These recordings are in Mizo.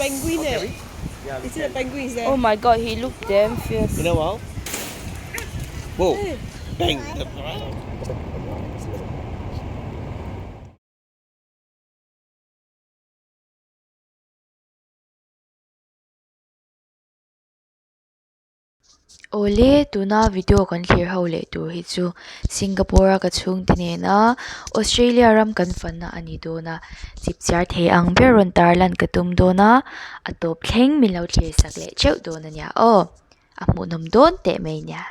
penguin eh. You see the penguin is there. Oh my god, he look damn fierce. In a while. Whoa. Bang. Awle, tuna video kan thlir ho leh tur hi chu Singapore a ka chhungte nena Australia ram kan fanna a ni dawn a, chipchiar thei ang ber rawn tarlan ka tum dawn a, a tawp thleng min lo thlir sak leh theuh dawn a nia aw, a hmuhnawm dawn teh mai nia.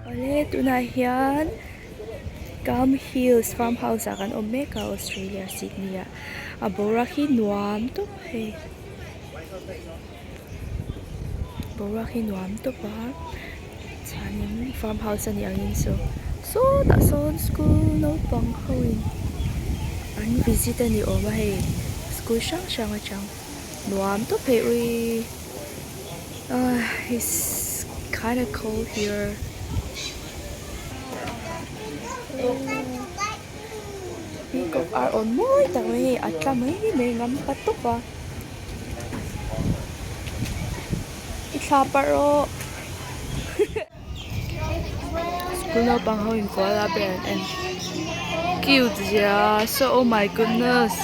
Awle tunah hian Gum Hills farm house ah kan awm mek a Australia Sydney ah a boruak hi nuam tawp hei boruak hi nuam tawp a chuanin farm house a nih angin saw sawtah sawn school naupang ho in an visit a ni awm a hei school hrang hrang atang nuam tawp hei uii ah it's kind of cold here peacock ar awn mawi tak mai hei a tla mai mai ngam pa tawp a. I thla parh rawh. School naupang ho in koala ber an en cute zia so oh my goodness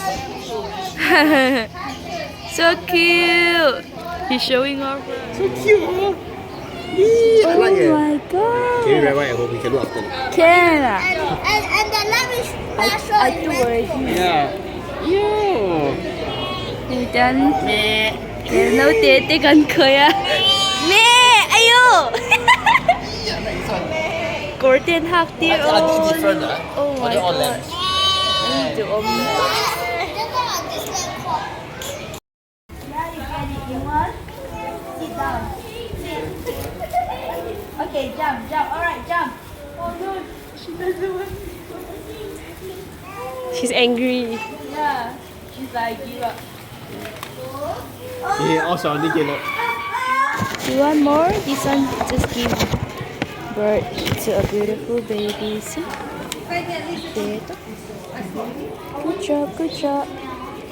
so cute he showing off So cute huh? Ee, I like oh it. my god Can you rewind at home? We can look after. can ah And, and the love is special. I do already Yeah. Yo. Hei chuan naute te kan khawi a me aiyo kawr te an hak tir Are they different ah? oh Are my they all god lambs? an duhawm Okay, jump, jump. All right, jump. Oh no, she doesn't want me. She's angry. Yeah, she's like give up. Yeah, all surrounding cannot. You want more? This one just give birth to a beautiful baby. See? There. Good job, good job.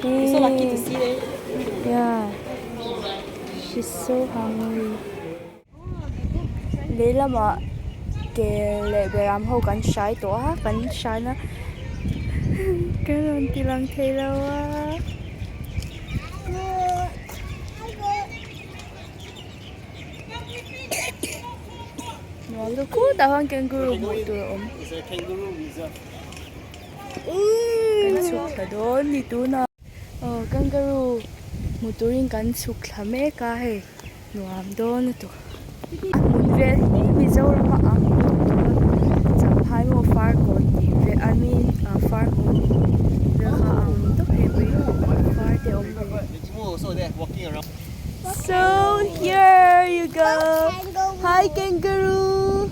You're so lucky to Hey. see them. Yeah. She's so hungry. Lehlamah kel leh beram ho kan hrai tawh a kan hraina kan rawn ti lang thei lo a. Nuam lutuk khutah khan kangaroo hmuh tur a awm. It's a kangaroo reserve. Kan chhuk thla dawn ni tunah. Aw kangaroo hmu turin kan chhuk thla mek a hei nuam dawn lutuk. A hmun vel hi Mizoram a ang lutuk dawn champhai maw farkawn tih vel I mean ah farkawn vel kha a ang tawp hei pui far te a awm ve. The emu also there walking around. So here you go. Hi kangaroo.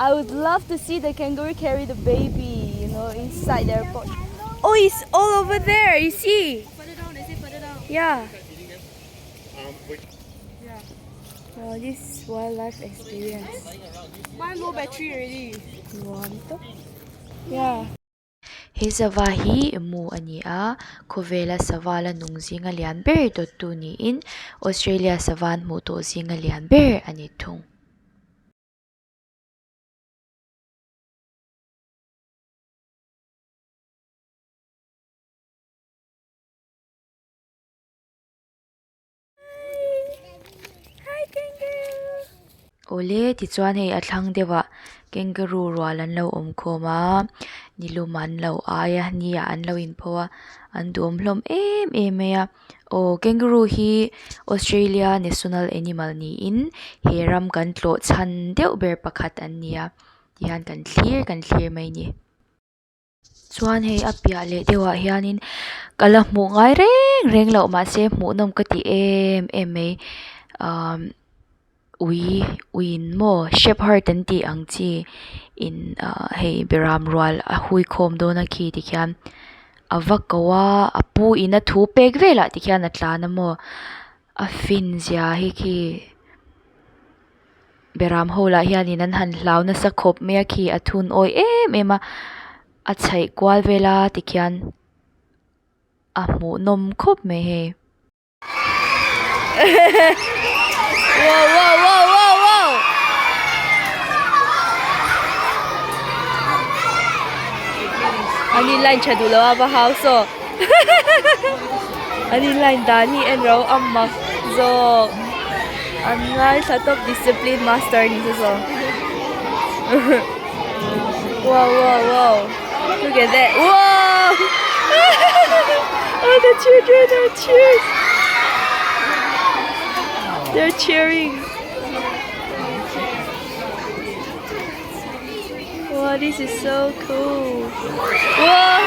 I would love to see the kangaroo carry the baby, you know, inside their pouch. Oh, it's all over there, you see? Further down, they say further down. Yeah. Which Wow, this wildlife experience. Mine low battery already. Nuam tawp. Yeah. He sava hi mu a ni a khawvela sava la nung zinga lian ber dawttu niin Australia sava an hmuh tawh zinga lian ber a ni thung. Hi kangaroo. Awle tichuan hei a thlang deuh ah kangaroo rual an lo awm khawm a nilum an lo ai a ni ah an lo inpho a an duhawm hlawm em em mai a aw kangaroo hi Australia national animal niin he ram kan tlawh chhan deuh ber pakhat an ni a tihian kan thlir kan thlir mai a ni. Chuan hei a piah leh deuh ah hianin ka la hmuh ngai reng reng loh mahse hmuhnawm ka ti em em mai ahh ui ui in maw shepherd an tih ang chi in ahh hei beram rual a hui khawm dawn a khi tikhian a va ko a a pu in a thu pek velah tikhian a tlan a maw a fin zia hi khi. Beram ho lah hianin an han hlau nasa khawp mai a khi a thun awi em em a a chhaih kual vel a tikhian a hmuhnawm khawp mai hei. Wow wow wow wow wow An in line tha duh lo a va hau saw An in line dan hi en ro a mak zawk An ngaithla tawp discipline master ni se saw Wow wow wow Look at that wow All the children are cheers They're cheering Wow this is so cool Wow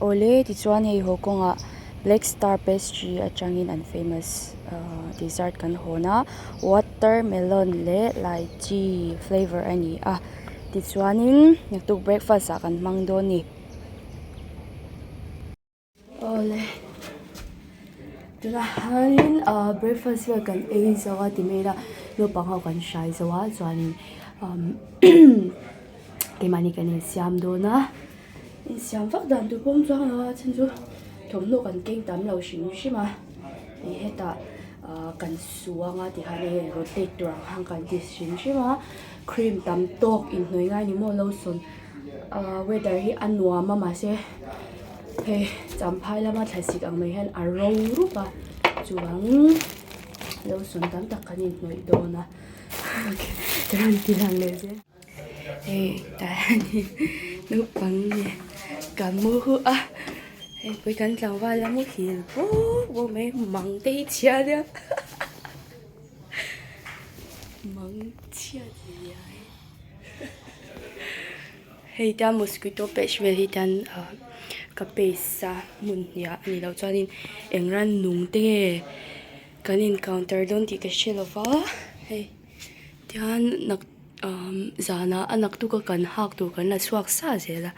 Awle tichuan hei haw kawngah black star pastry atangin an famous ahh dessert kan hawn a watermelon leh lychee flavour a ni a tichuanin naktuk breakfast ah kan hmang dawn a ni. Awle tunah hianin ahh breakfast vel kan ei zo a ti mai ila naupang ho kan hrai zo a chuanin umm keimahni kan insiam dawn a insiam vak dan tur pawh awm chuang lo a chhan chu thawmhnaw kan keng tam lo hrim hrim a ih hetah ahh kan su anga tikhan hei rotate tur ang khan kan ti hrim hrim a cream tam tawk inhnawih ngai ni maw lotion ahh weather hi a nuam a mahse hei champhai lama thlasik ang mai hian a ro rup a chuvangin lotion tam tak kan inhnawih dawn a ka rawn ti lang leh zel hei tah hianin naupang nen ka mu a hei pui kan tlangval a muhil bawk bawk mai mang te hi chhia nia mang chhiat nia hei. Hei hian mosquito patch vel hi hian ah ka paste a hmun hnih ah a nih loh chuanin eng rannung te nge kan encounter dawn tih ka hre lova hei tihian nak umm zanah a naktuk a kan hak tur kan la chhuak sa zel a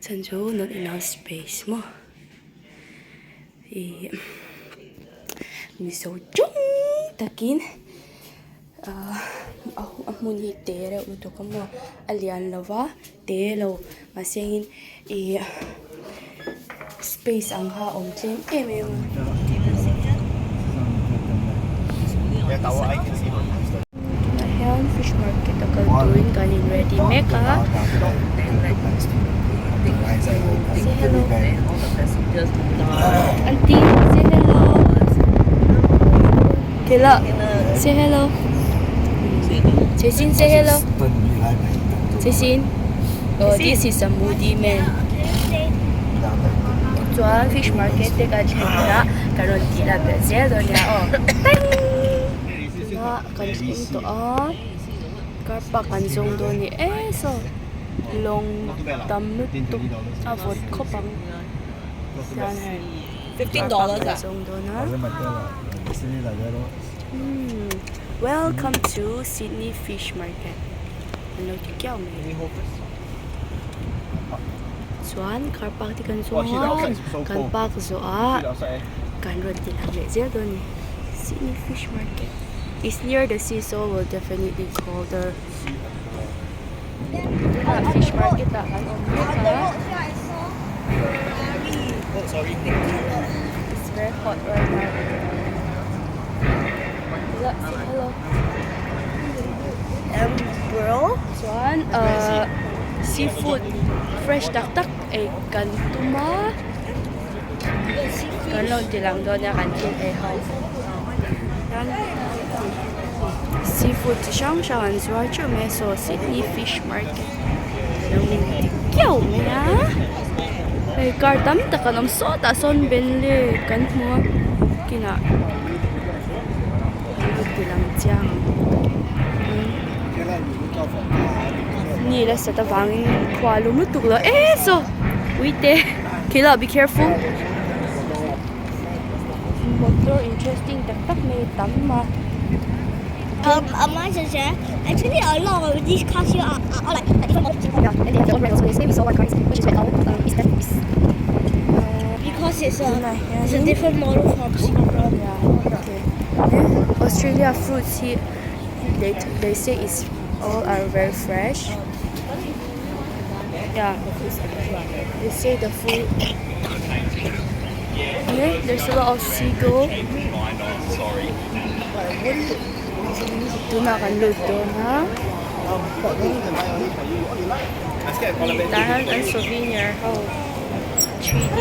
chhan chu not enough space maw ih mizo ṭawng takin. A hmun hi te reuh lutuk a maw a lian lo va te lo mahse in ih space ang kha a awm tlem em em a. Tunah hian fish market a kal turin kan in ready mek a. Say hello aunty say hello. Kela say hello Jason say hello Jason oh this is a moody man chuan fish market te kan thlen hunah ka rawn tih lah belh zel dawn nia aw tunah kan thleng tawh a car park kan zawng dawn a ni e saw lawng tam lutuk a vawt khawp ang chuan hei. Car park kan zawng dawn a umm welcome to Sydney fish market an lo ti kiau mai chuan car park te kan zawng a kan park zawh ah kan rawn ti lang leh zel dawn a ni Sydney fish market is near the sea so will definitely colder tunah fish market ah kan awm mek a. It's very hot right now. Hello, say hello. Bro. Chuan uh seafood fresh tak tak ei kan tum a kan lo ti lang dawn a kan thil ei ho. Seafood chi hrang hrang an zuar teuh mai a saw Sydney fish market lo inti kiau mai a hei car tam tak an awm sawtah sawn bentley kan hmu a kinah kan rawn ti lang chiang ang ni la sat avangin khua a lum lutuk lo e saw uite khilao be careful motor interesting tak tak mai a tam a. Um, um, actually a lot of these cars here are, are all like, like different models. Yeah, and they have their own brand also. Yesterday we saw one car which is red now. Is that is Because it's a it's a different model from Singapore. Yeah, okay. Eh, Australia fruits hi they they say is all are very fresh. Yeah, they say the food. Yeah, there's a lot of seagull. Tunah kan lut dawn a. Tah hian an souvenir ho 3D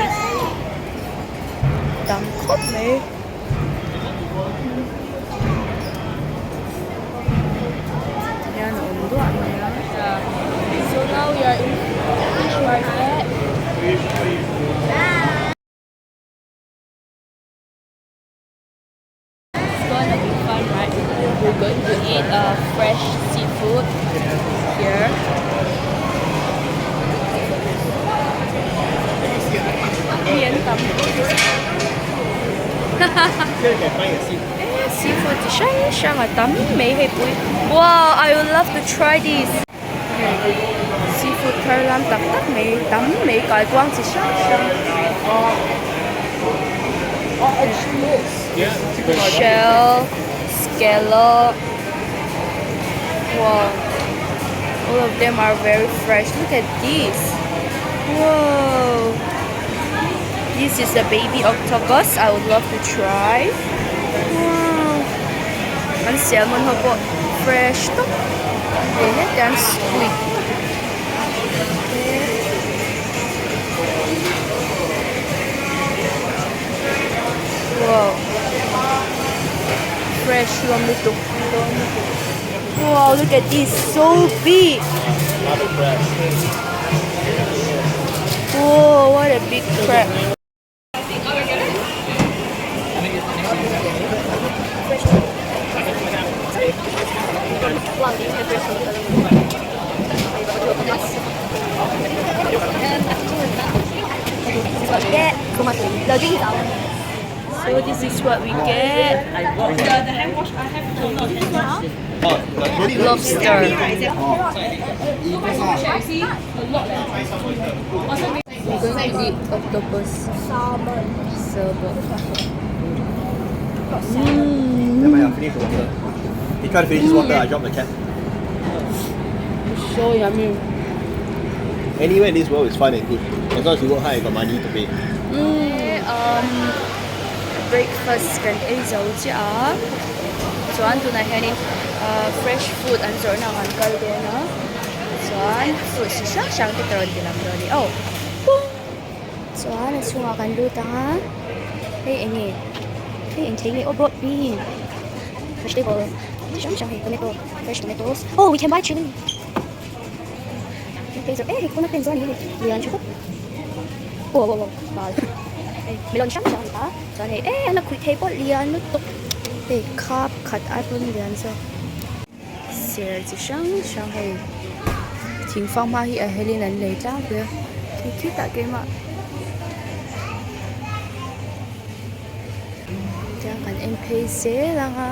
tam khawp mai. Hian a awm duah mai a. So now we are in fish market. It's gonna be fun, right? We're going to eat uh, fresh seafood here. Mi an tam. Eh, seafood chi hrang hrang a tam mai hei pui. Wow, I would love to try this. Seafood thar lam tak tak mai tam mai kaikuang chi hrang hrang. Shell, scallop. Wow. All of them are very fresh. Look at this. Whoa. This is a baby octopus. I would love to try. Wow. And salmon ho pawh fresh tawp. Hei hetah hian squid. Te. Wow. Fresh hlawm lutuk hlawm lutuk. Wow, look at this. So big. Whoa, what a big crab. Get the drink is ours. So this is what we get. Lobster. We're going to eat octopus. Salmon. Salmon. Never mind, I'll finish the water. He tried to finish his water, I dropped the cap. So yummy. Anywhere in this world is fun and good. As long as you work hard and got money to pay. Breakfast kan ei zo chiah a chuan tunah hianin ahh fresh food an zawrhna ah kan kal dawn a chuan fruit chi hrang hrang te ka rawn ti lang dawn a ni aw Chuan a chhungah kan lut ang a hei eng nge hei eng thei nge aw broad bean vegetable chi hrang hrang hei tomato fresh tomatoes oh we can buy chilli hei zawrh eh hei kawna pen zawr a ni hei lian tha khawp aw aw aw bal hei melon hrang hrang a ni ta chuan hei eh an la khuih thei pawh lian lutuk hei khap khat ai pawn lian zawk ser chi hrang hrang hei thing fanghma hi a helin an lei tlangpui a khi khitah keimah tiang kan en phei zel ang a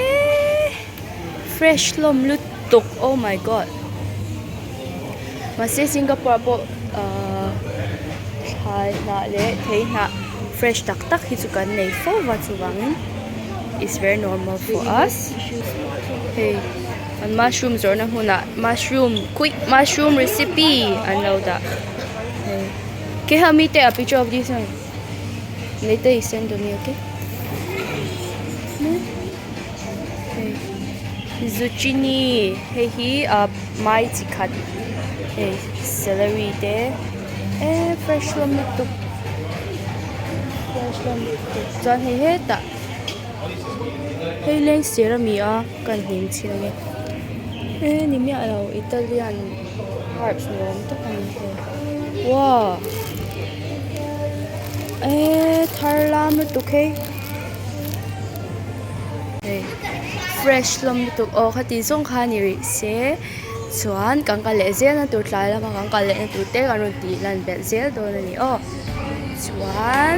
eeee fresh hlawm lutuk oh my god mahse Singapore ah pawh ahh thlai hnah leh thei hnah fresh tak tak hi chu kan nei fo va chuvangin it's very normal for us hei an mushroom zawrhna hmunah mushroom quick mushroom recipe an lo dah hei can you help me take a picture of this one later you send to me okay hei zucchini hei hi ah mai chi khat hei celery te eh fresh hlawm lutuk fresh hlawm lutuk chuan hei hetah. Hei lengsir a mi a ka hnim chhin ange e ni miah lo Italian herbs ni awm tak a ni hei wow e thar lam lutuk hei hei fresh hlawm lutuk aw khati zawng kha ni rih se chuan kan kal leh zel na tur tlai lama kan kal leh na tur te kan rawn tih lan belh zel dawn a ni aw chuan.